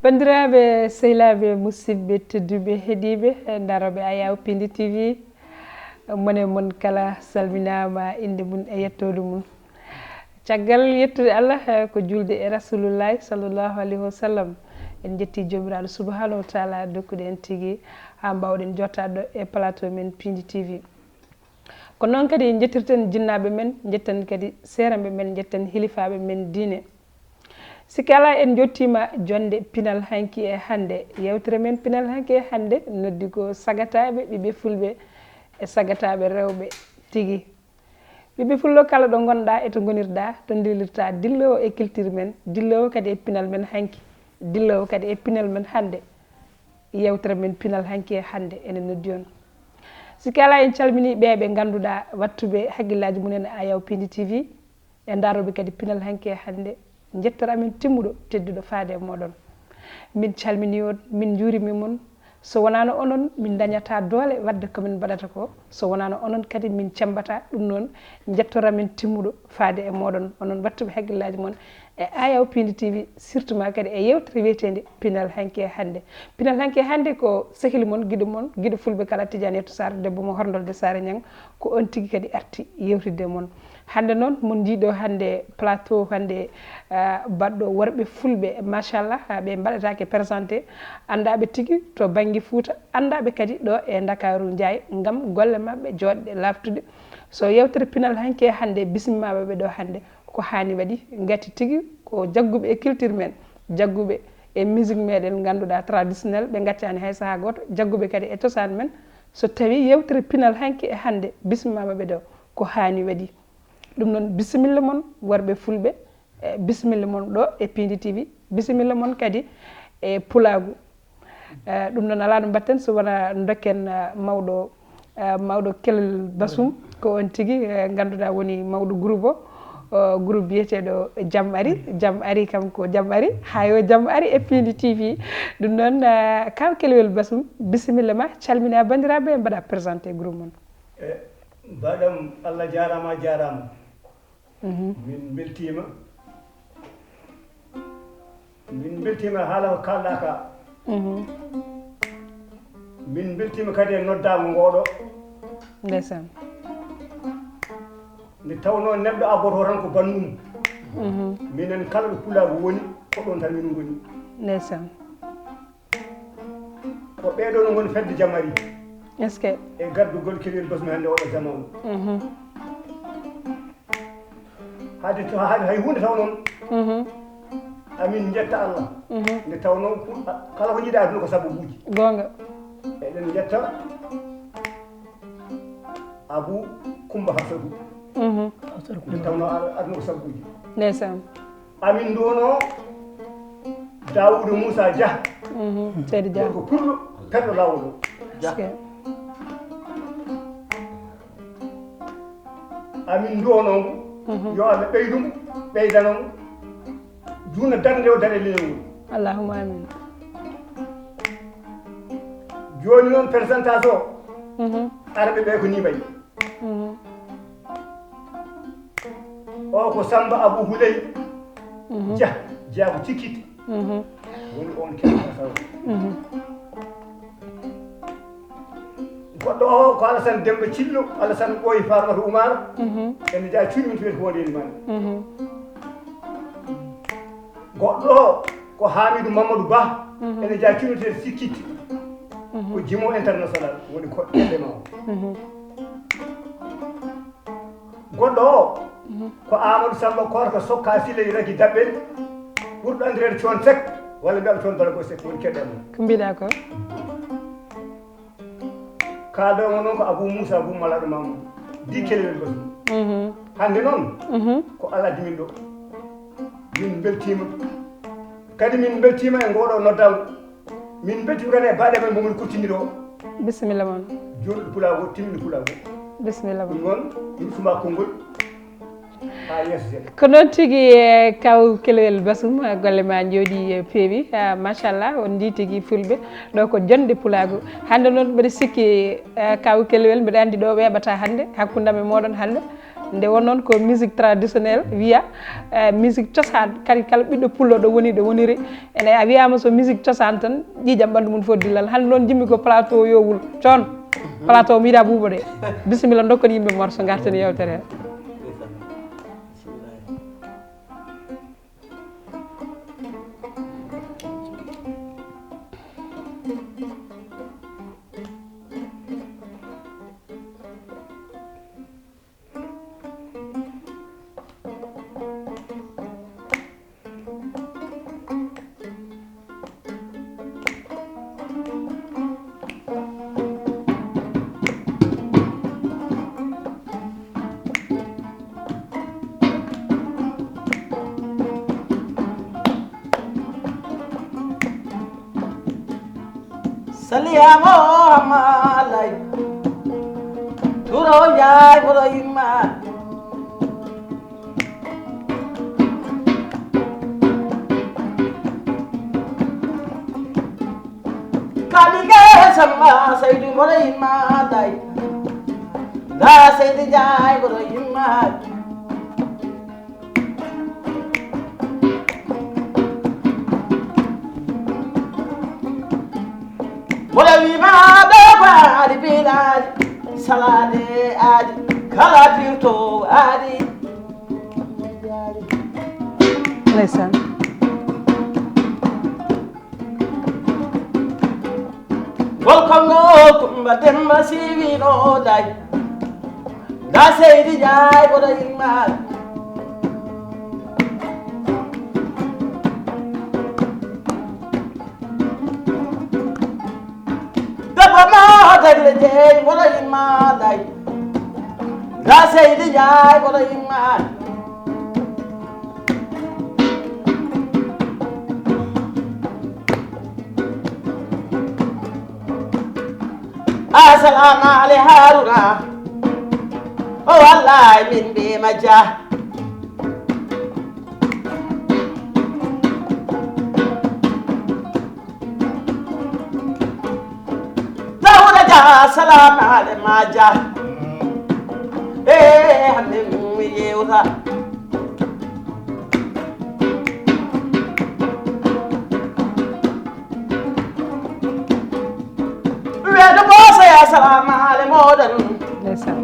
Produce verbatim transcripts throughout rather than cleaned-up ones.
Banndiraaɓe, sehilaaɓe, musidɓe tedduɓe, heɗiiɓe, ndarooɓe Ayaw Pindi T V, mone mon kala salminaama, innde mum e yettoode mum. Caggal yettude Allah, eh, ko juulde e Rasulullahi sallallahu alayhi wa sallam, en njetti Joomiraaɗo subhanahu wa taala dokkude en tigi haa mbaawɗen jottaade ɗo e plateau men Pindi T V. Ko noon kadi njettirten jinnaaɓe men, njetten kadi seeranɓe men, njetten hilifaaɓe men diine. Sikke alaa, en njottiima jonnde pinal hanki e hannde. Yewtere men pinal hanki e hannde noddi ko sagataaɓe, ɓiɓɓe fulɓe e sagataaɓe rewɓe tigi. Ɓiɓɓe fullo kala ɗo ngonɗaa e to ngonirɗaa, to ndillirtaa, dilloowo e culture men, dilloowo kadi e pinal men hanki, dilloowo kadi e pinal men hannde. Yewtere men pinal hanki e hannde ene noddi on. Sikke alaa, en calminii ɓee ɓe ngannduɗaa wattuɓe hakkillaaji mumen e Ayaw Pindi T V, e ndarooɓe kadi pinal hanki e hannde, njettoor amen timmuɗo, tedduɗo faade e mooɗon. Min calminii on, min njuurimi mon. So wonaano onon, min ndañataa doole waɗde ko min mbaɗata ko. So wonaano onon kadi, min cemmbataa. Ɗum noon, njettoor amen timmuɗo faade e mooɗon, onon wattuɓe hakkillaaji mon e Ayaw Pindi T V, surtout ma kadi e yewtere wiyeteende Pinal Hanki e Hannde. Pinal Hanki e Hannde ko sehil mon, giɗo mon, giɗo fulɓe kala, Tidiane Yattou Sarr, debbo mo Horndolde Saare Ñang, ko on tigi kadi arti yewtidde mon. Hannde noon, mon njiiɗo hannde plateau hannde, ah, baɗɗo worɓe fulɓe, machallah, ah, ɓe mbaɗataake présenté, anndaaɓe tigi to bannge Fuuta, anndaaɓe kadi ɗo e Ndakaaru Njaay, ngam golle maɓɓe jooɗɗe laaɓtuɗe. So yewtere Pinal Hanki e Hannde, bisimmaama ɓe ɗo hannde, ko haani waɗi, ngati tigi ko jagguɓe e culture men, jagguɓe e musique meɗen ngannduɗaa traditionnel, ɓe ngaccaani hay sahaa gooto, jagguɓe kadi e cosaan men. So tawii yewtere Pinal Hanki e Hannde, bisimmaama ɓe ɗo, ko haani waɗi. Ɗum noon, bisimilla mon, worɓe fulɓe, e bisimilla mon ɗo e Pindi T V, bisimilla mon kadi e Pulaagu. Eh, ɗum noon, alaa no mbaɗten so wonaa ndokken, eh, mawɗo, eh, mawɗo Kelel Basum, ko on tigi, eh, ngannduɗaa woni mawɗo groupe o, o groupe biyeteeɗo Jam Ari. Jam Ari kam ko Jam Ari, haa yo jam ari e Pindi T V. Ɗum noon, eh, kaw Kelewel Basum, bisimilla ma, calminaa banndiraaɓe, mbaɗaa présenté groupe mon. E, mbaɗam, Allah jaaraama, a jaaraama. Mhm. Min mbeltiima. Min mbeltiima haala ko kaalɗaa ka. Mhm. Min mbeltiima kadi e noddaango ngooɗo. Ndeysaan. Nde tawnoo neɗɗo abboto tan ko bannum. Mhm. Minen kala ɗo Pulaagu woni, ko ɗoon tan min ngoni. Ndeysaan. Ko ɓee ɗoo no ngoni fedde Jam Ari. Est-ce que? E gaddugol Kelewel Basum hannde oɗo jamaanu. Mhm. Haade to, haade hay huunde taw noon. Mhm. Amin njetta Allah. Mhm. Nde tawnoo pour, a-, kala ko njiɗaa aduna ko sababuuji. Goonga. Eɗen njetta Abu Kumba Hafsatu. Mhm. Nde tawnoo a-, aduna ko sababuuji. Ndeysaan. Amin nduwonoo Daawuda Muusa Jah. Mhm. Seydi Jah. Ko pullo, perɗo laawol o. Est-ce que? Amin nduwonoo mo, mhm, yo Allah ɓeydu mo, ɓeydana mo, juutna darnde o, daɗe leñol ngol. Allahumma amin. Jooni noon, présentation, mhm, arɓe ɓe ko nii mbayi. Mhm. O ko Samba Abu Huley, mhm, Jah, Jah ko Cikkit. Mhm. Woni on keɗɗa taw. Mhm. Goɗɗo o ko Alassane Demba Cillo, Alassane Ɓooyi Farmata Oumar. Mhm. Ene jeyaa cuuɗi min to wiyata ko wonde Elimane. Mhm. Goɗɗo o ko Hamidou Mamadou Ba. Mhm. Ene jeyaa cuuɗi min to wiyata Sikkit. Mhm. Ko Jimo International woni ko ɓiɓɓe ma o. Mhm. Goɗɗo o, mhm, ko Amadou Samba Korka Sokka Siley Raki Daɓɓel, ɓurɗo anndireede Coon Sek, walla mbiyaɓe Coon Balago Sek, woni keɗɗa mum. Ko mbiɗa ko? Kaalɗo mo noon ko Abou Moussa Boum Malaɗo Mamoudou, di Kelewel Basum. Mhm. Hannde noon, mhm, ko Allah addi min ɗo. Min mbeltiima. Kadi min mbeltiima e ngooɗo noddaango. Min mbeltiima kadi e baaɗe men mo min kuccindiri o. Bisimilla mon. Joɗɗo Pulaagu, timmini Pulaagu. Bisimilla mon. Ɗum noon, mi usuma konngol haa yeeso seeɗa. Ko noon tigi, eh, kaw Kelewel Basum, eh, golle ma njooɗi, eh, peewi. Ah, machallah, on ndi tigi fulɓe. Ɗo ko jonde Pulaagu. Hannde noon mbeɗa sikki, eh, kaw Kelewel, mbeɗa anndi ɗo weeɓata hannde, hakkunde am e mooɗon hannde. Nde won noon ko musique traditionnelle, wiya, eh, musique cosaan, kadi kala ɓiɗɗo pullo ɗo woni, ɗo woniri. Ene a wiyama so musique cosaan tan, ƴiiƴam ɓanndu mum fof dillal. Hannde noon jimmi ko plateau yowul. Coon, plateau mi yiɗa buubo de. Bisimilla, dokkon yimɓe morso, ngarten yewtere he. Saliyamo hamalay. Turo yaay boro yimma. Kaminge sama saydu boro yimma day. Da saydu yaay boro yimma. Mboɗo wiima ɗo ko aadi piilaadi, salaade aadi, kala pirto aadi. Ndeysaan. Ngol kongo Kumba Demba siiwino day. Nda seydi Njaay boɗo yimmaade. Debbo ma tegle jeey boɗo yimmaade. Nda seydi Njaay boɗo yimmaade. Assalamu alay Haruna. O wallahi min mbima ja. Dawuda ja, assalamu alay ma ja. Eh, hande mi yewta. Weedo boosa ya salamaale mooɗon. Ndeysaan.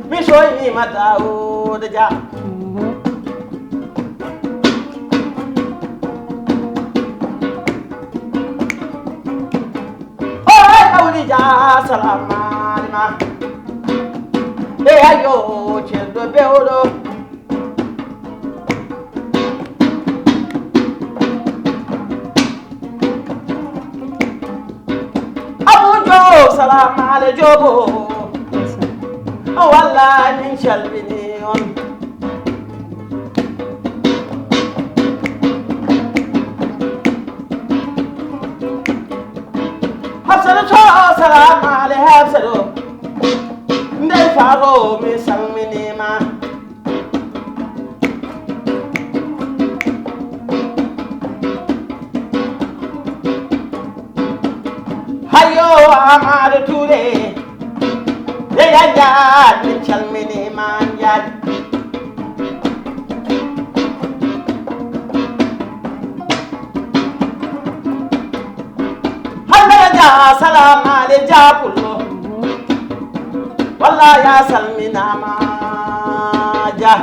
Mi soynima Daawuda Dia. Oray Kawli Dia, salamaale ma. E ayo celdo bewɗo. Abu Joop, salamaale Joop. O walla min calmini on. Hafsatu to, salamaale Hafsatu. Ndey Faaro, mi salminima. Hayo Amadu Ture. Nde Njaaj, min calminima Njaaj. Hande Njaaj, salamaale Njaaj Pullo. Walla ya salminama Njaaj.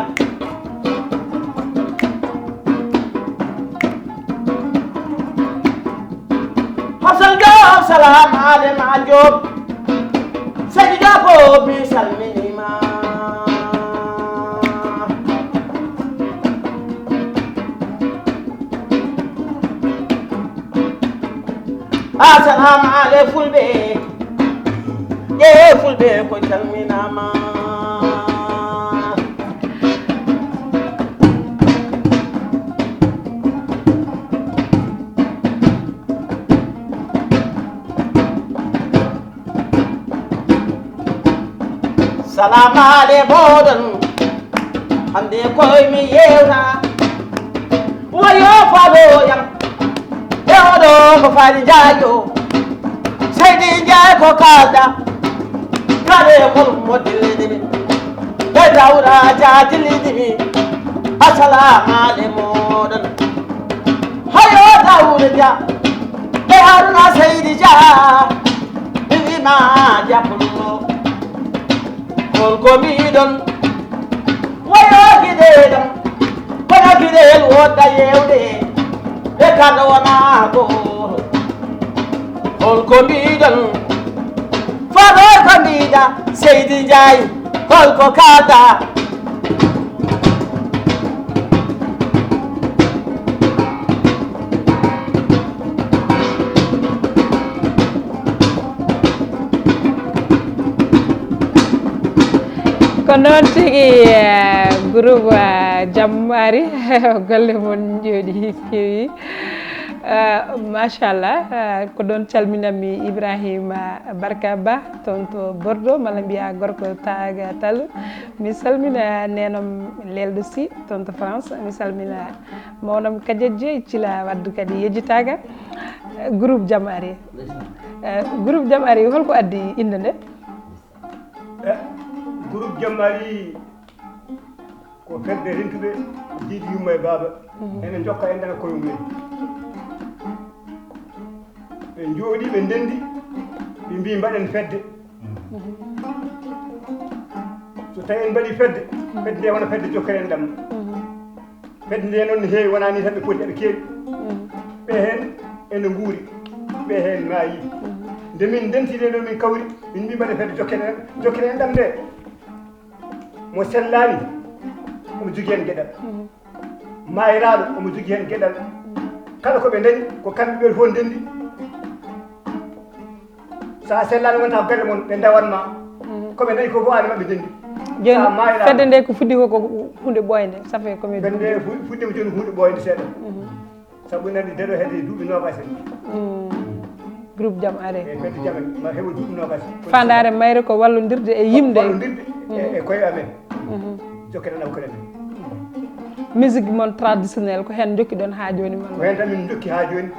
Hasan Joop, salamaale ma Joop. Seydi Joop, mi salminima. Assalamu alay fulɓe. Ƴee fulɓe ko calminama. Salamaale mooɗon. Hande koye mi yewta. Wayo faaloyam. E oɗo ko faali njaajo. Seydi Njaay ko kalda. Kale hol mo dillini mi. Dawra Dia jillidimi, assalamu aleykum moɗon. Hayo Dawra Dia, e Haruna Seydi Dia, mi wima Dia Pullo. Holko mbiɗon? Wayo giɗeɗam, kono giɗel wodda yewde, e kala wona ko. Holko mbiɗon? Faɗo ko mbiɗa, Seydi Ndiaye, holko kaɗa? Ko noon tigi, eh, groupe, eh, Jammaari, golle mon njooɗi, kewi. Eh, machallah, eh, ko ɗoon calminanmi Ibrahima Barka Ba, toon to Bordeaux, malla mbiya gorko Taaga Tall. Mi salmina neenam Lelɗo Sy, toon to France. Mi salmina mawnam Kadiadje, Cila Waddu kadi yejjitaaka. Eh, groupe Jammaari. Eh, groupe Jammaari, holko addi innde nde? E groupe Jammaari ko fedde rentuɓe jiidi yumma e baaba. Ene jokka e ndana koye mumen. Ɓe njooɗi, ɓe ndenndi, ɓe mbii mbaɗen fedde. So tawi en mbaɗi fedde, fedde nde wona fedde jokkere enɗam. Fedde nde noon ne heewi, wonaa ni tan ɓe poti, eɓe keewi. Ɓe heen ene nguuri, ɓe heen maayi. Nde min ndenti nde ɗo, min kawri, min mbii mbaɗen fedde jokkere enɗam, jokkere enɗam nde, mo sellaani omo jogii heen geɗal. Maayiraaɗo omo jogii heen geɗal. Kala ko ɓe ndañi, ko kamɓe ɓe fof ndenndi. So a sellaani, wonta ko galle mon, ɓe ndewan ma. Ko ɓe ndañi ko fof, aan e maɓɓe ndenndi. Jooni fedde nde ko fuɗɗi ko, ko huunde ɓooynde, ça fait combien de temps? Fedde nde fuɗɗiima jooni ko huunde ɓooynde seeɗa. Sabu nani daɗo hedde duuɓi noogaas en. Groupe Jammaari. E fedde Jammaari ma heɓo duuɓi noogaas. Faandaare mayre ko wallondirde e yimde. Wallondirde e koye amen. Jokkere enɗam koye amen. Musique mon traditionnel, ko heen njokki-ɗon haa jooni? Ko heen tan min njokki haa jooni.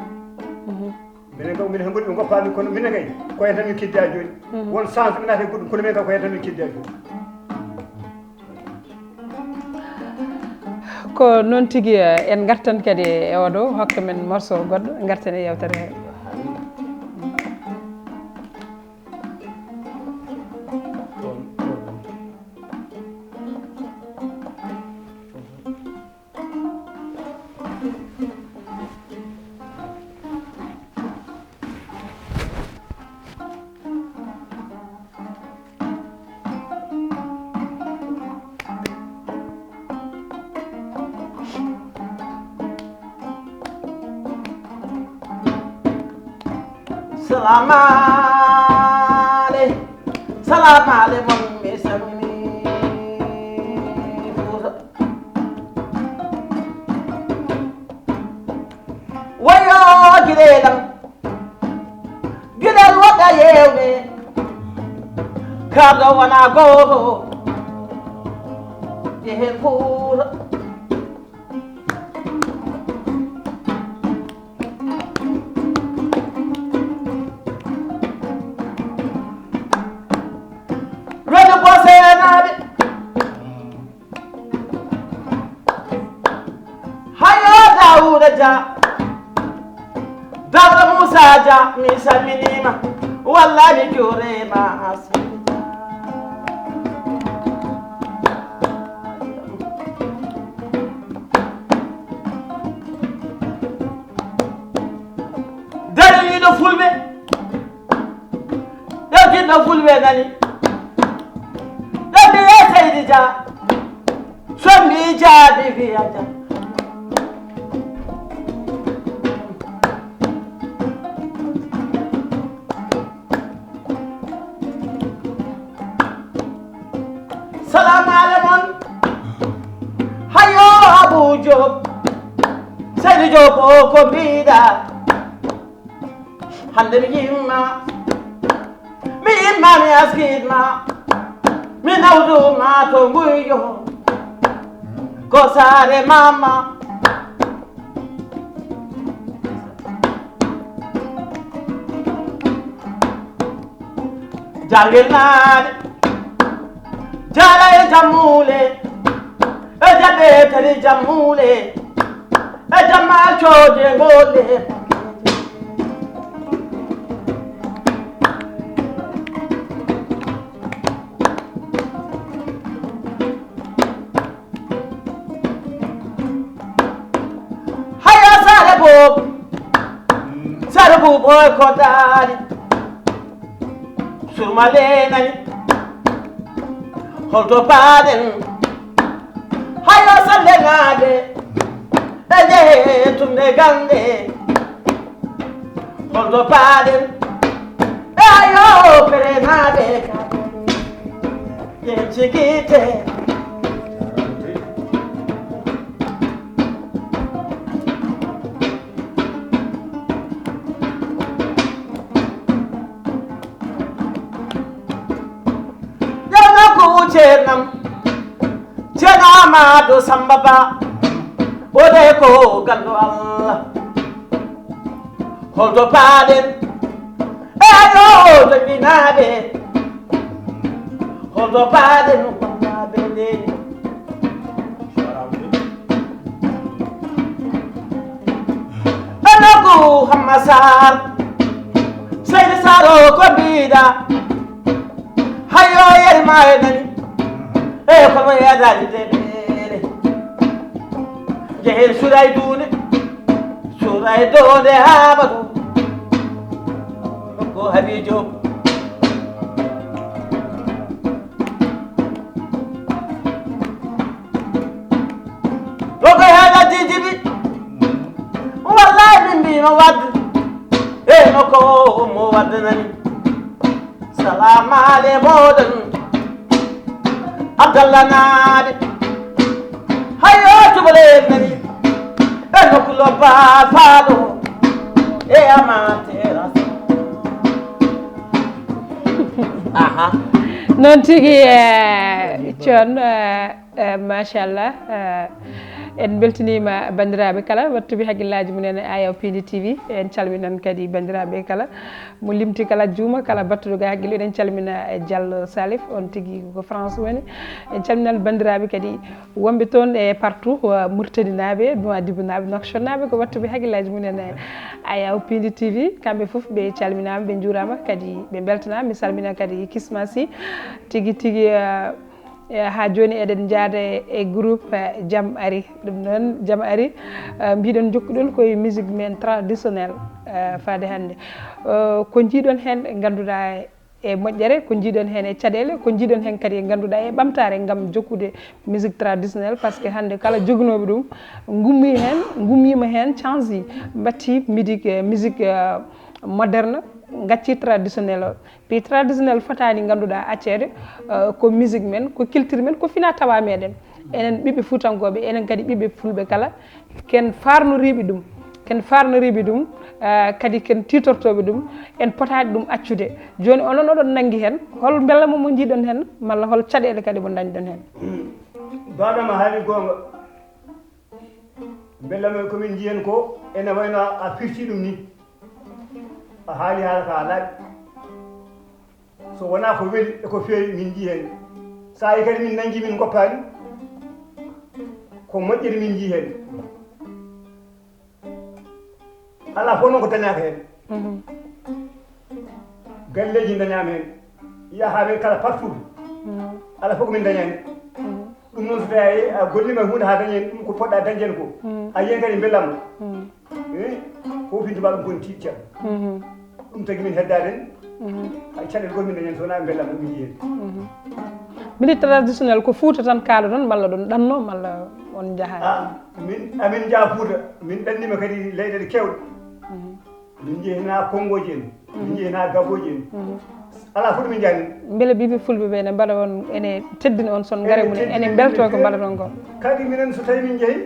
Minen kam, minen kam goɗɗi ɓe ngoppaani, kono minen kay ko heen tan min keddi haa jooni. Won changement naati e goɗɗum, kono minen kam ko heen tan min keddi haa jooni. Ko noon tigi, en ngartan kadi e oɗo, hokka men morceau goɗɗo, ngarten e yewtere he. Salamale, salamale mon mi salmini Fuuta. Wayo giɗeɗam, giɗal waɗa yewde, karɗo wona gooto, jehen Fuuta. Rodi ko seenaaɓe. Hayo Daawuda Dia, Daawuda Muusa Dia, mi salminiima, wallaahi mi juuriima. Dariiɗo fulɓe, ɗewtinɗo fulɓe nani. Ɗo mbiye Seydi Dia, so mbi jaabi wiya Dia. Salamale mon. Hayo Abou Diop. Seydi Diop o ko mbiɗa. Hande mi yimma. Mi yimma mi askitma. Mi nawduma to nguyyo. Ko saare mama. Jangel naade. Jara e jammuule, e jaɓe kadi jammuule, e jamma cooje ngoɗe. Haya sare bo, sare bo boy ko dari. Surmale nani, holto paden. Hayo sande ngade, e jehe tunde gande. Holto paden, e hayo pere ngade. Yen chikite. Yawna ko ceernam, Ceerno Amadou Samba Ba, ɓoɗe ko ganndo Allah. Holto paaɗen? E ayo jagginaaɓe. Holto paaɗen wonnaaɓe nde? Ɓe nokku Hamma Sarr, Seydi Sarr o ko mbiɗa, hayo yerma e nani, e kono yadani deɓere. Jehen suray duunde, suray doonde haɓatu, ko Habi Diop. Ɗo koye haala jijibi. Wallahi min mbima wadde. E nokko o mo waddanani. Salama ale moɗon. Abdallah naade. Hayo tubale nani. E nokku lobba faɗo. E amateur. Aha. Noon tigi e con. Eh, machallah, eh, en beltiniima banndiraaɓe kala wattuɓe hakkillaaji mum en e Ayaw Piindi T V. En calminan kadi banndiraaɓe kala mo limti kala juuma kala battuɗo ga hakkille. Eɗen calmina eh, Diallo Salif, on tigi ko France woni. En calminan banndiraaɓe kadi wonɓe toon e partout, eh, Murtaninaaɓe, Nouadhibou naaɓe, Nouakchott naaɓe, ko wattuɓe hakkillaaji mum en e Ayaw Piindi T V. Kamɓe fof ɓe calminaama, ɓe njuuraama, kadi ɓe mbeltanaama. Mi salmina kadi Kisma Sy, tigi tigi, eh, Eh, haa jooni eɗen njaada e groupe eh, jam ari. Ɗum noon jam ari, eh, mbiɗon jokkuɗon koye musique men traditionnel eh, faade hannde. Eh, ko njiiɗon heen ngannduɗaa e moƴƴere, ko njiiɗon heen e caɗeele, ko njiiɗon heen kadi e ngannduɗaa e ɓamtaare ngam jokkude musique traditionnel, par ce que hannde kala joginooɓe ɗum ngummii heen, ngummiima heen, change mbattii midik eh, musique eh, moderne, ngacci traditionnel o. Pays traditionnel fotaani ngannduɗaa acceede eh, ko musique men, ko culture men, ko fina tawa meɗen. Enen ɓiɓɓe fuutankooɓe, enen kadi ɓiɓɓe fulɓe kala, ken faarnoriiɓe ɗum, ken faarnoriiɓe ɗum, eh, kadi ken tiitortooɓe ɗum, en potaani ɗum accude. Jooni onon oɗon nanngi heen, hol mbela mo mo njiiɗon heen, malla hol caɗeele kadi mo ndañɗon heen? Baɗama haali goonga. Mbela men komin njiyen ko ene wayno a firti ɗum ni. A haali haala ka laaɓi. So wonaa ko weli e ko feewi min njii heen. Saa'i kadi min nanngi min ngoppaani ko moƴƴere min njii heen. Alaa fof noon ko dañaaka heen. Galleeji dañaama heen. Yaha men kala partout. Alaa fof ko min dañaani. Ɗum noon so tawi a golliima huunde haa dañen ɗum ko poɗɗa dañde heen ko. A yiyan kadi mbellamma. Eh, ko fintuɓa ɗum kon tiiɗ ceerno. Ɗum tagi min heddaade en. Hay caɗeele goo min dañen so wonaa mbellamma min yiyen. Mbiɗi traditionnel ko Fuuta tan kaaloɗon malla ɗon ɗanno malla on njaha? Ah, min amin njaha Fuuta, min ɗannima kadi leyɗeele kewɗe. Min njehi na Konngoji en, min njehi na Gaboji en. Alaa fof ɗo min njahani. Mbele ɓiɓɓe fulɓe ɓe ene mbaɗa on ene teddina on son ngare mum ene mbelto ko mbaɗaton ko? Kadi minen so tawi min njehi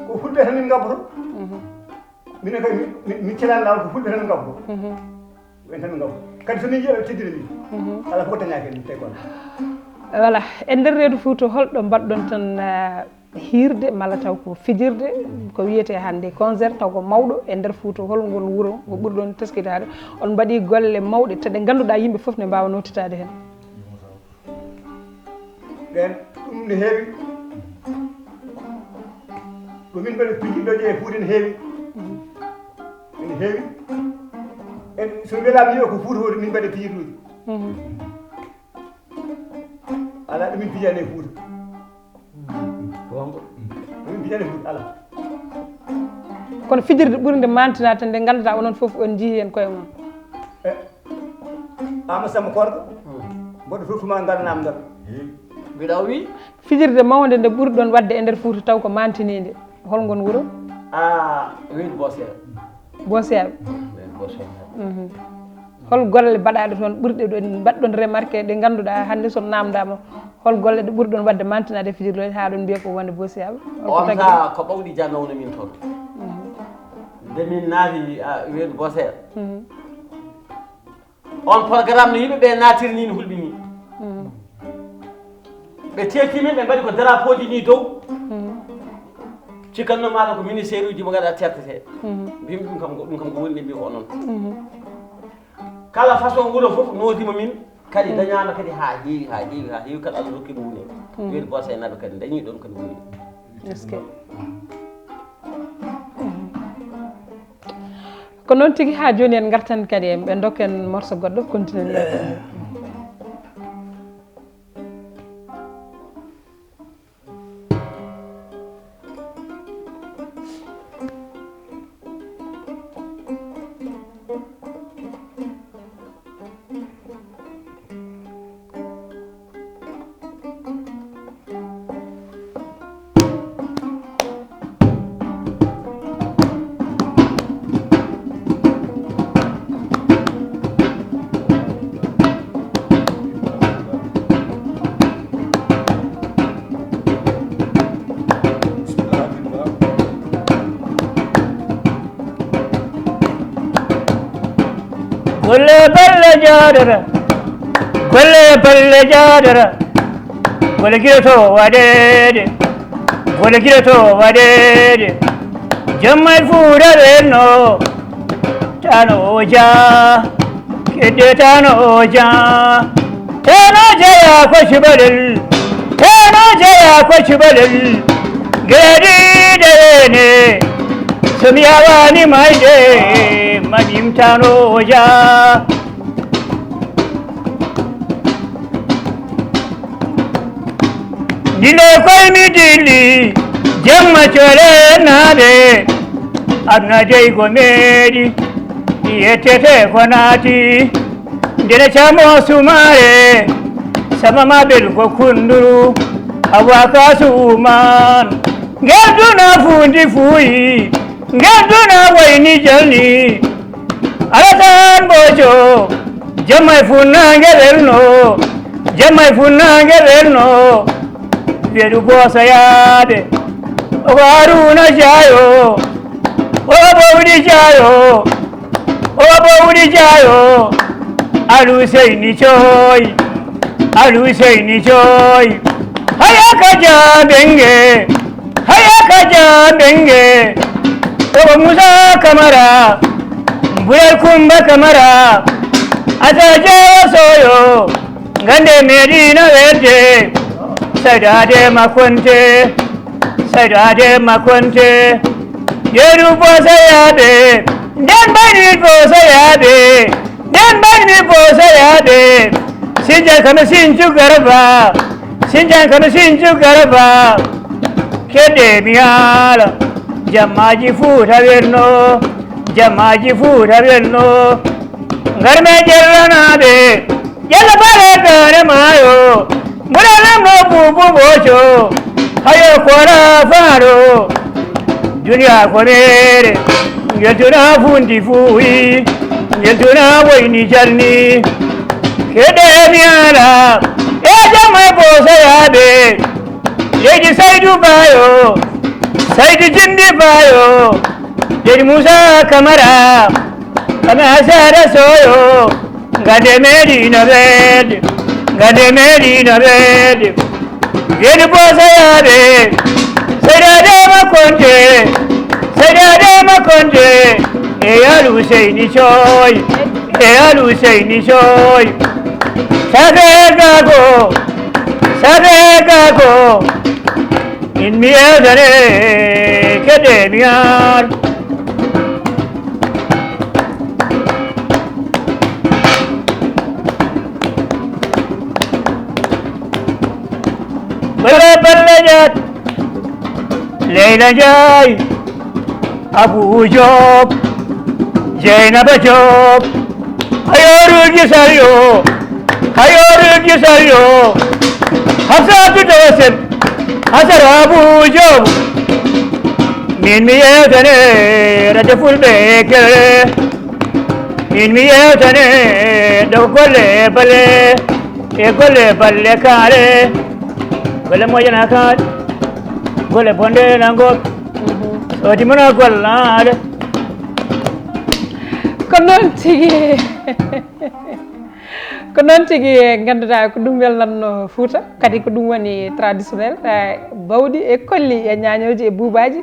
ko fulɓe tan min ngabboto. Minen kadi mi- mi- mi celani laawol ko fulɓe tan min ngabboto. Ko en tan min ngabboto. Kadi so min njehi ɓe teddina min. Alaa fof ko dañaaki en tawi ko. Voilà, e nder reedu Fuuta holɗo mbaɗɗon tan ah, hiirde malla taw ko fijirde ko wiyetee hannde concert taw ko mawɗo e nder Fuuta, hol ngol wuro ngo ɓurɗon teskidaade on mbaɗii golle mawɗe te ɗe ngannduɗaa yimɓe fof ne mbaawa nootitaade heen? Ɓen ɗum ne heewi. Ko min mbaɗi pijirɗo je e Fuuta ne heewi. Ene heewi. En so welaama yo ko Fuuta woni min mbaɗi pijirɗuuji. Alaa ɗo min pijani e Fuuta. Ko honko? Ɗo min pijani e Fuuta alaa. Kono fijirde ɓurde mantinaade nde ngannduɗaa onon fof on njii heen koye mon. Ama Samba Korka. Mboɗo tottuma ngal namdal. Mbiɗa wi. Fijirde mawnde nde ɓurɗon waɗde e nder Fuuta taw ko mantiniinde, hol ngol wuro? A weli Bosel. Bosel. Hol golle baɗaɗe toon ɓurɗe ɗon mbaɗɗon remarqué ɗe ngannduɗaa hannde so namdama hol golle ɗe ɓurɗon waɗde mantinaade fijirlooji haa ɗon mbiya ko wonde Bosel? On saha ko ɓawɗi janowno min toon. Nde min naati weli Bosel. On programme no yimɓe ɓe naatirni no hulɓini. Ɓe teelti min ɓe mbaɗi ko drapeau ji ni dow. Cikkanno mata ko ministère uji mo gaɗa tertete. Mbimi ɗum kam ɗum kam ko woni ɓe mbi ko onon. Kala façon wuro fof nodima min kadi dañama kadi ha heewi ha heewi ha heewi kala Allah rokki ɗum woni. Weli Bosel naɓe kadi dañi ɗon kadi woni. Ko noon tigi haa jooni en ngartan kadi en ɓe ndokken morso goɗɗo kontinen yewtere nde. Golle balle jaadata, golle balle jaadata, golle gila to waɗeede, golle gila to waɗeede. Jamma e fuuta ɓenno, tano o jaa, kedde tano o jaa. Tano jeya ko cubalel, tano jeya ko cubalel. Geɗiɗe ene, so mi yawani mayde, maɗim tano o jaa. Ndile koy mi dilli jamma colenaaɓe. Aduna dey ko meeɗi yettete ko naati. Ndene camo sumaare sama mabel ko kunduru. Awa kasuman ngel duna fundi fuyi. Ngel duna wayni jalni. Alasan bojo jamma e funnaange welno. Jamma e funnaange welno. Weɗu boosoyaaɓe o ko haruna jaayo. O bowɗi jaayo. O bowɗi jaayo. Aluseyni coy. Aluseyni coy. Haya ka jabenge. Haya ka jabenge. Ogo Musa Kamara. Bulal Kumba Kamara. Ata jawa soyo. Gande medina wedde. Saydade makonte. Saydade makonte. Yeru bosa yabe. Den bani bosa yabe. Den bani mi bosa yabe. Sinja kama sinju garba. Sinja kama sinju garba. Kede mi ala. Jamaji futa welno. Jamaji futa welno. Ngarme jellanaɓe. Jalla bare dare mayo. Mbuɗa lamɗo bubu boco. Hayo kora faro. Duniya ko mere. Ngel duna fundi fuyi. Ngel duna woyni jalni. Keɗe mi ala. E jamma e bosoyaɓe. Leydi Saydu Bayo. Saydu Jimbi Bayo. Leydi Musa Kamara. Kame Asara Soyo. Gade meɗi no ɓeede. Gade meɗi no ɓeede. Yeɗi bosoyaɓe. Seydade makonde. Seydade makonde. E yalu Seyni Coy. E yalu Seyni Coy. Safe gago. Tabe kako, in mi eldane, kede mi ar. Bala bala jat, Leila Jai, Abu Job, Jainaba Job, Hayorul Gisalyo, Hayorul Gisalyo, Hafsatu Dawsel, Hasar Abu Job. Min mi yewtane rade fulɓe e kere. Min mi yewtane ɗo golle e bale, e golle balle kaale. Golle moƴƴana kaale, golle bonde nango. Soodi mona gollaade. Ko noon tigi. Ko noon tigi, ngannduɗaa ko ɗum welnatno Fuuta, kadi ko ɗum woni traditionnel, eh, bawɗi e kolli e ñaañooji e buubaaji.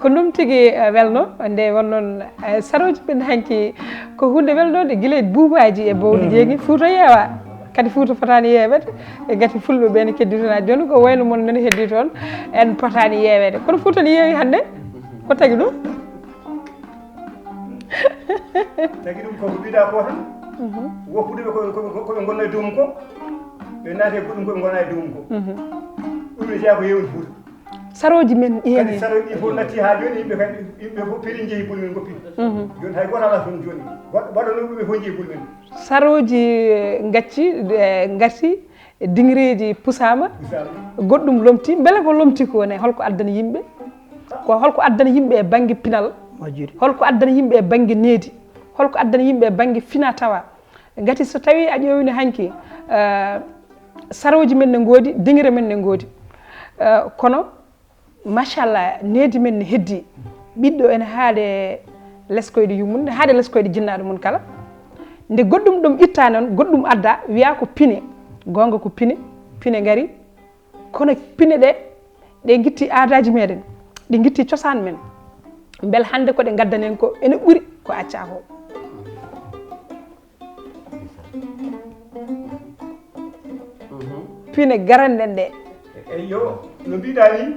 Ko ɗum tigi, eh, welno, nde won noon, eh, sarooji men hanki ko huunde welnode gila e buubaaji e bawɗi jeegi. Fuuta yeewa, kadi Fuuta fotaani yeeweede, e ngati fulɓe ɓe ne kedditona jooni ko wayno mon nani heddi toon, en potaani yeeweede. Kono Fuuta ne yeewi hannde, ko tagi ɗum? Tagi ɗum ko ko mbiɗa ko tan. Woppude ɓe ko, ko, ko, ko ɓe ngonna e dow mum ko. Ɓe naati e goɗɗum ko ɓe ngona e dow mum ko. Ɗum ne jeyaa ko yewni Fuuta. Sarooji men kadi ƴeewi. Sarooji ɗi fof natti haa jooni, yimɓe kadi, yimɓe fof peri njehi boli men ngoppi. Jooni hay gooto alaa toon jooni. Wa-, waɗano ɗum ɓe fof njehi boli men. Sarooji, eh, ngacci, eh, ngati, diŋreeji pusaama, pusaama. Goɗɗum lomti. Mbele ko lomti ko ne? Holko addani yimɓe? Ko holko addani yimɓe e bannge pinal? Majjiri. Holko addani yimɓe e bannge needi? Holko addani yimɓe e bannge fina tawa? Ngati so tawii a ƴeewino hanki, eh, sarooji men ne ngoodi, diŋre men ne ngoodi. Eh, kono, machallah, needi men ne heddi. Ɓiɗɗo ene haade leskoyɗo yummum, ne haade leskoyɗo jinnaaɗo mum kala. Nde goɗɗum ɗum itta noon, goɗɗum adda, wiya ko pine. Goonga ko pine, pine ngari. Kono pine ɗe, ɗe ngitti aadaaji meɗen, ɗe ngitti cosaan men. Mbel hannde ko ɗe ngaddanen ko ene ɓuri ko acca ko. Pine garanɗen ɗe. Eyyo, no mbiɗa ni,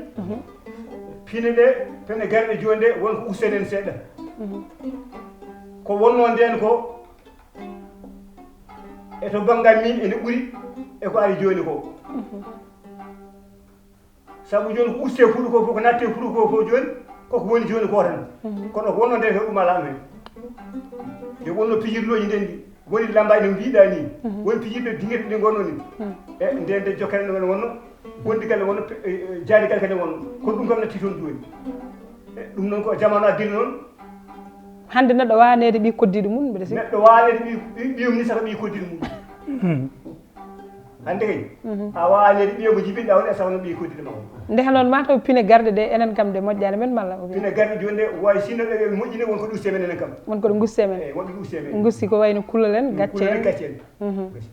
pine ɗe, pene garɗe jooni ɗe, won ko usten en seeɗa. Ko wonno nden ko, e to banngal min ene ɓuri e ko ari jooni ko. Sabu jooni ko uste fuɗu ko fof, ko natte fuɗu ko fof jooni, koko woni jooni ko tan. Kono ko wonno nde ko ɗum alaa men. Nde wonno pijirlooji nden ɗi, woni lamba ene mbiɗa ni, woni pijirɗe diŋirɗe ɗe ngonno ni. E nde nde jokkere nde wonno, wondigal wonno, pe-, e, e, jaadigal kadi wonno. Ko ɗum kam natti toon jooni. E, ɗum noon ko jamaanu addiri noon. Hannde neɗɗo waawa neede ɓii koddiiɗo mum, mbiɗa sikki. Neɗɗo waawa neede ɓii, ɓii, ɓiyum ni saka ɓii koddiiɗo mum. Hannde kay, a waawa neede ɓiye mo jibinɗa on e saka no ɓii koddiiɗo ma on. Nde hano on mataw pine garɗe ɗe, enen kam ɗe moƴƴaani men malla o wiya? Pine garɗe jooni ɗe, way sinno ɗe moƴƴi ne, won ko ɗuste men enen kam. Won ko ɗe guste men. Eyi, won ɗe guste men. Gusti ko wayno kulol en, gacce en. Kulol en, gacce en. Gacce.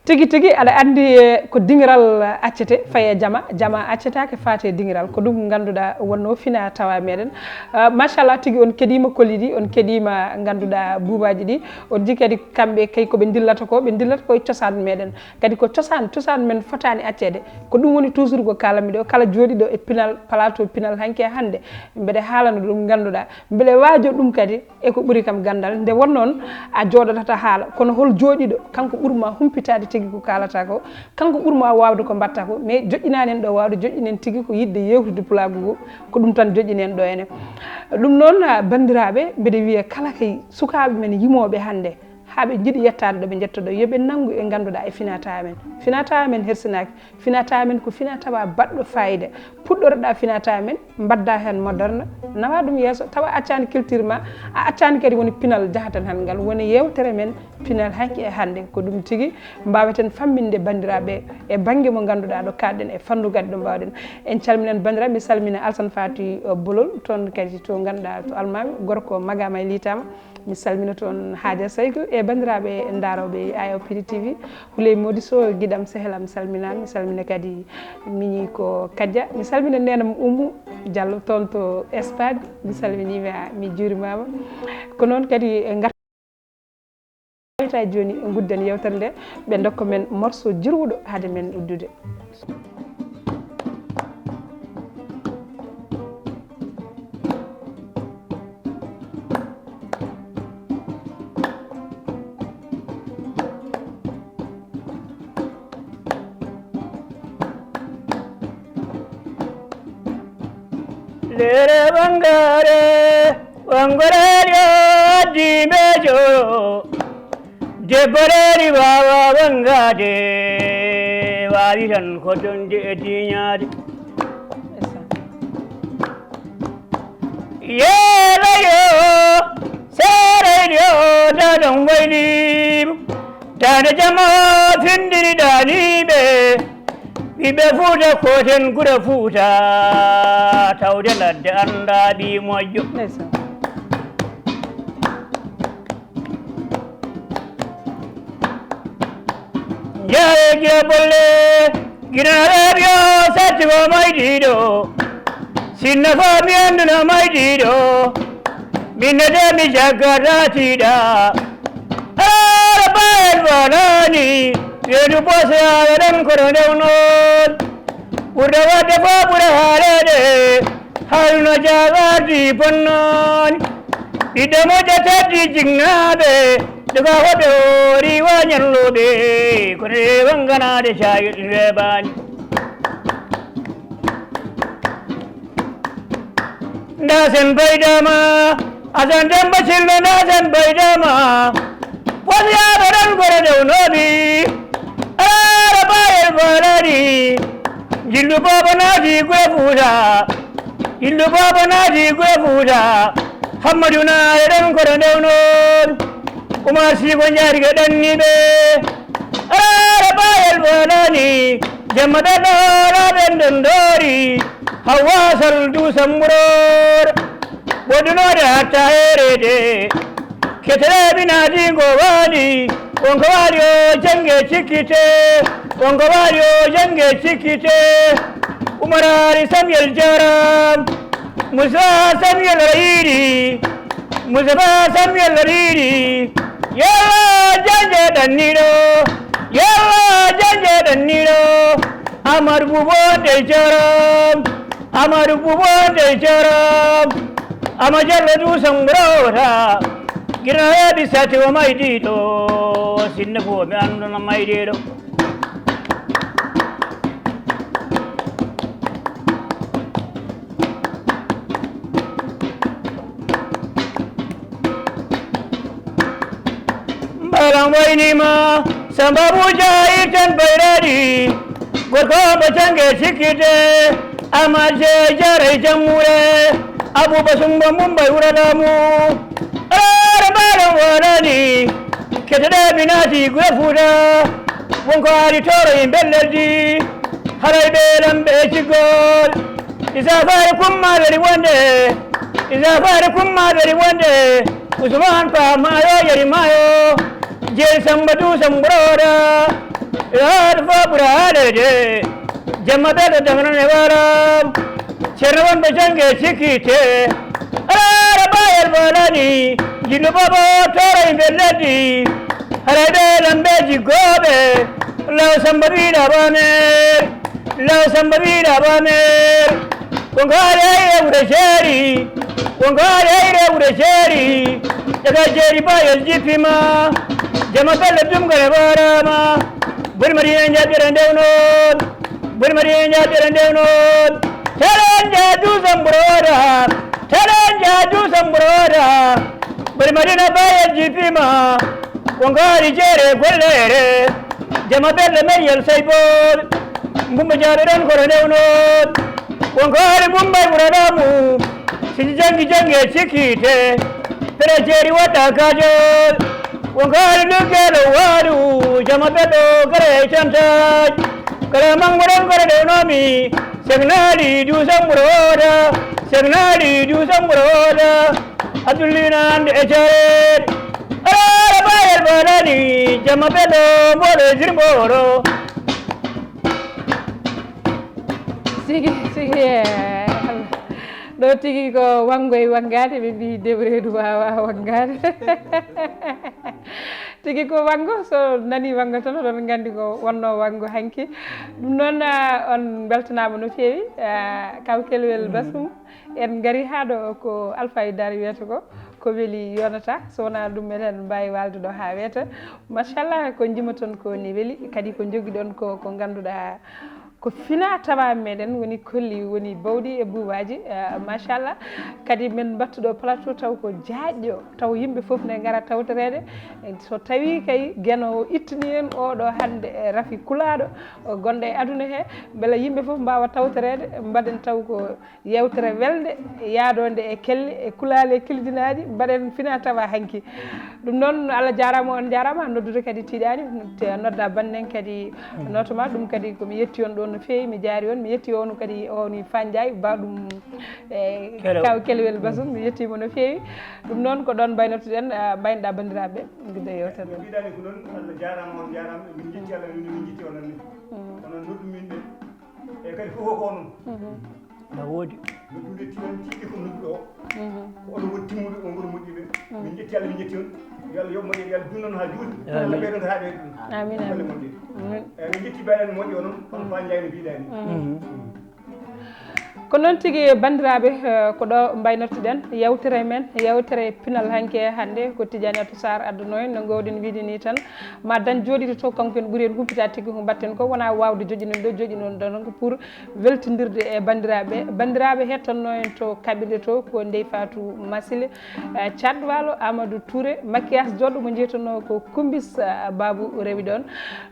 Tigi tigi, aɗa anndi, eh, ko diŋiral accete, faye jama, jama accetaake faate diŋiral. Ko ɗum ngannduɗaa wonno fina tawa meɗen. Ah, machallah tigi, on keɗiima kolli ɗi, on keɗiima ngannduɗaa buubaaji ɗi, on njii kadi kamɓe kay ko ɓe ndillata ko, ɓe ndillata ko e cosaan meɗen. Kadi ko cosaan, cosaan men fotaani acceede. Ko ɗum woni toujours ko kaalanmi ɗo, kala jooɗiiɗo e pinal, plateau pinal hanki e hannde, mbeɗe haalana ɗum ngannduɗaa, mbeɗe waajo ɗum kadi, e ko ɓuri kam ganndal, nde won noon a jooɗotata haala, kono hol jooɗiiɗo, kanko ɓurma humpitaade tigi ko kaalata ko, kanko ɓurma waawde ko mbaɗta ko, mais joƴƴinaani en ɗo waawde, joƴƴinen tigi ko yiɗde yeewtude pulaagu ngu, ko ɗum tan joƴƴini en ɗo enen. Ɗum noon, ah, banndiraaɓe, mbeɗa wiya kala kay sukaaɓe men yimooɓe hannde, haa ɓe njiɗi yettaade ɗo ɓe njetta ɗo, yo ɓe nanngu e ngannduɗaa e finaa tawaa men. Finaa tawaa men hersinaaki, finaa tawaa men ko finaa tawaa baɗɗo faayida. Puɗɗoroɗaa finaa tawaa men, mbaɗdaa heen moderne, nawaa ɗum yeeso, tawa a accaani culture ma, a accaani kadi woni pinal jahaten hannde ngal, woni yeewtere men pinal hanki e hannde. Ko ɗum tigi mbaaweten famminde banndiraaɓe e bannge mo ngannduɗaa ɗo kaaɗɗen e fannu kadi ɗo mbaawɗen. En calminan banndiraaɓe, mi salmina Alsan Faati, eh, Bolol, toon kadi to ngannduɗaa to Almaami, gorko Magama e Liitaama. Mi salmina toon Haja Sayko e banndiraaɓe ndaarooɓe I O P D T V. Huley Modi Sow, giɗam, sehelam, mi salminaa. Mi salmina kadi miñi ko Kadja. Mi salmina neenam Oumou Diallo toon to Espagne. Mi salminiima, mi juurimaama. Ko noon kadi ngar- Ɓeyta jooni ngudden yewtere nde, ɓe ndokka men morceau jirwuɗo hade men uddude. Lere ɓangare, ɓangareejo addi mbeejo. Debbo reeri waawa ɓangaade, waawi tan ko donde e diiñaade. Yeelayo, seerayɗo, daɗon wayliimo. Daande jama findiri ɗaaniiɓe. Ɓiɓɓe Fuuta kooten gure Fuuta. Tawde ladde anndaa ɓii moƴƴo. Ndeysaan. Njaare gila bolle, gila radio, satti ko maydiiɗo. Sinna ko mi annduna maydiiɗo. Min ne de mi jaggata tiiɗa. Ara bayen banani, weedu bose awe ɗon kono ndewnon. Ɓurɗo waɗde fof ɓura haaleede. Haalno jaabaadi bonnoon. Ɓiɗɗo moƴƴo teddi jinnaaɓe. Joga hoɓe o riwa ñalluɓe. Kono e wanganaade caayuɗi weebaani. Ndasen baydama, Asan Demba Sillo, ndasen baydama. Wasiyaaɓe ɗon gore ndewnoomi. Ara bayel balani. Jillu baaba naati gure Fuuta. Jillu baaba naati gure Fuuta. Hammadu Naare ɗon kono ndewnoon. Umar Siko Njaarige ɗanniiɓe. Ara bayel balani. Jamma ɓe ɗoora ɓen ɗon ɗoori. Hawa sal du samburor. Woɗɗunoode hatta heereede. Ketere mi naati ngo waali. Wonko waali o jannge cikkite. Wonko waali o jannge cikkite. Umar Ali Samuel Jaram. Musa Samuel Rayidi. Musa Samuel Rayidi. Yalla jannge ɗanniiɗo. Yalla jannge ɗanniiɗo. Amadu Buubo ndey Jorom. Amadu Buubo ndey Jorom. Ama Jallo du samburota. Gina heɓi sati o maydiiɗo. Sinne ko mi annduna maydiiɗo. Mbalam waynima Samba Abuja iten bayraɗi. Gorko mo jannge sikkite. Amadou Dieng Diarra e Jammuure. Abouba Sumba Mumba e Wuro Laamu. Ara mbalam walani. Keteɗe mi naati gure Fuuta. Wonko ari toro e mbelleldi. Haray ɓe lamɓe e ciggol. Isa faare kumma weli wonde. Isa faare kumma weli wonde. Usman pa maayo yeri maayo. Jeeri Samba du Samburooda. Yaadu fa ɓura haalede. Jamma ɓe ɗo dangana ne wara. Ceerno wonɓe jannge sikkite. Alaara bayel balani. Jinno baba toro e mbelleldi. Haray ɓe lamɓe jiggooɓe. Law Samba wiɗa bamer. Law Samba wiɗa bamer. Wonko ari ay rewre jeeri. Wonko ari ay rewre jeeri. Daga jeeri bayel jippima. Jama belle dumgare barama. Buri mari en jaɓɓere ndewnon. Buri mari en jaɓɓere ndewnon. Telen ja du Samburooda. Telen ja du Samburooda. Buri mari na bayel jippima. Wonko ari jeere golleere. Jama belle meyel saybol. Mbumba jaaɓe ɗon kono ndewnon. Wonko ari Mumbai ɓura laamu. Siji janngi jannge sikkite. Pere jeeri waɗɗa kaajol. Wonko ari luggeɗo waalu. Jama ɓeɗɗo gara e cantaaj. Kala manngo ɗon kono ndewnomi. Segnaali du Samburooda. Segnaali du Samburooda. Abdullina hannde e jareede. Alaara bayel balani. Jama ɓeɗɗo mboɗo e jirmbooro. Sigi, sigi, eh, Allah. Ɗo tigi ko wanngo e wanngaade, ɓe mbii debreedu waawa wanngaade. Tigi ko wanngo, so nani wanngo tan oɗon nganndi ko wonno wanngo hanki. Ɗum noon, ah, on mbeltanaama no feewi, ah, kaw Kelwel Basum. En ngari haa ɗo ko Alfayda Daari wiyata ko, ko weli yonata, so wonaa ɗum meɗen mbaawi waalde ɗo haa weeta. Machallah, ko njimoton ko ni weli, kadi ko njogiɗon ko, ko ngannduɗaa ko fina tawa meɗen woni kolli, woni bawɗi e buubaaji, eh, machallah. Kadi min mbattuɗo plateau taw ko jaajɗo, taw yimɓe fof ne ngara tawtoreede. So tawi kay Geno o ittini en oɗo hannde, eh, rafi kulaaɗo, o gonɗo e aduna he, mbela yimɓe fof mbaawa tawtoreede, mbaɗen taw ko yewtere welnde, yaadonde e kelle, e kulaale, e kildinaaɗi, mbaɗen fina tawa hanki. Ɗum noon, Allah jaaraama, on jaaraama, noddude kadi tiiɗaani, te nodda bannden kadi noto ma, ɗum kadi ko mi yetti on ɗoon no feewi, mi jaari on, mi yetti on kadi, o woni Fanjaay, ba ɗum, e Kelewel. Kaw Kelewel Basum, mi yettiima no feewi. Ɗum noon ko ɗoon mbaynotoɗen, ah, mbaynoɗaa banndiraaɓe, gidda yewtere nde. Mbiɗani ko noon, Allah jaaraama, on jaaraama, min njetti Allah, min, min njetti on ne. Onon noddu min ɓe. E kadi fof ko onon. Na woodi. Noddude tiiɗan tiiɗi ko nodduɗo o. Ko onon woni timmuɓe, on ngoni moƴƴuɓe. Min njetti Allah, min njetti on. Yo Allah yoɓ moƴƴere, yo Allah dunnan haa juuti. Amin. Allah ɓeydan haa ɓeydan. Amin, amin. Golle moƴƴe. Amin. Eyi, min njetti mbayɗen moƴƴo onon, kono Fa Njaay no mbiɗani. Ko noon tigi, banndiraaɓe, eh, ko ɗo mbaynortoɗen yewtere men, yewtere pinal hanki e hannde, ko Tidiane Atou Sarr adduno en, no ngoowɗen wiide ni tan, ma dañ jooɗiiɗo to, kanko en ɓuri en humpita tigi ko mbaɗten ko, wonaa waawde joƴƴinande ɗo, joƴƴinon ɗon ko pour weltindirde e banndiraaɓe. Banndiraaɓe hettotno en to kaɓirɗe to, ko Ndey Fatou Masile, eh, Thiat Walo, Amadou Touré, maquillage jooɗo mo jeetonoo ko Kumbis, eh, Babou Rewi ɗon.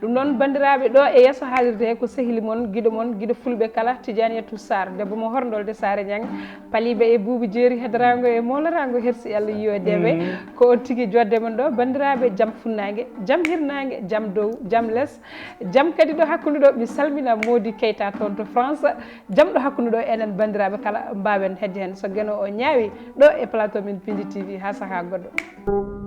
Ɗum noon, banndiraaɓe, ɗo e yeeso haalirde he ko sehili mon, giɗo mon, giɗo fulɓe kala, Tidiane Atou Sarr, debbo mo Horndolde Saare Ñang, paliiɓe e buubu jeeri, hedaraango e moolaraango, hersi Allah yiyo dewe. Ko on tigi joodde mon ɗo, banndiraaɓe, jam funnaange, jam hirnaange, jam dow, jam les, jam kadi ɗo hakkunde ɗo. Mi salmina Mody Keita toon to France, jam ɗo hakkunde ɗo, enen banndiraaɓe kala mbaawen hedde heen. So Geno o ñaawi ɗo e plateau min Pindi T V, haa sahaa goɗɗo.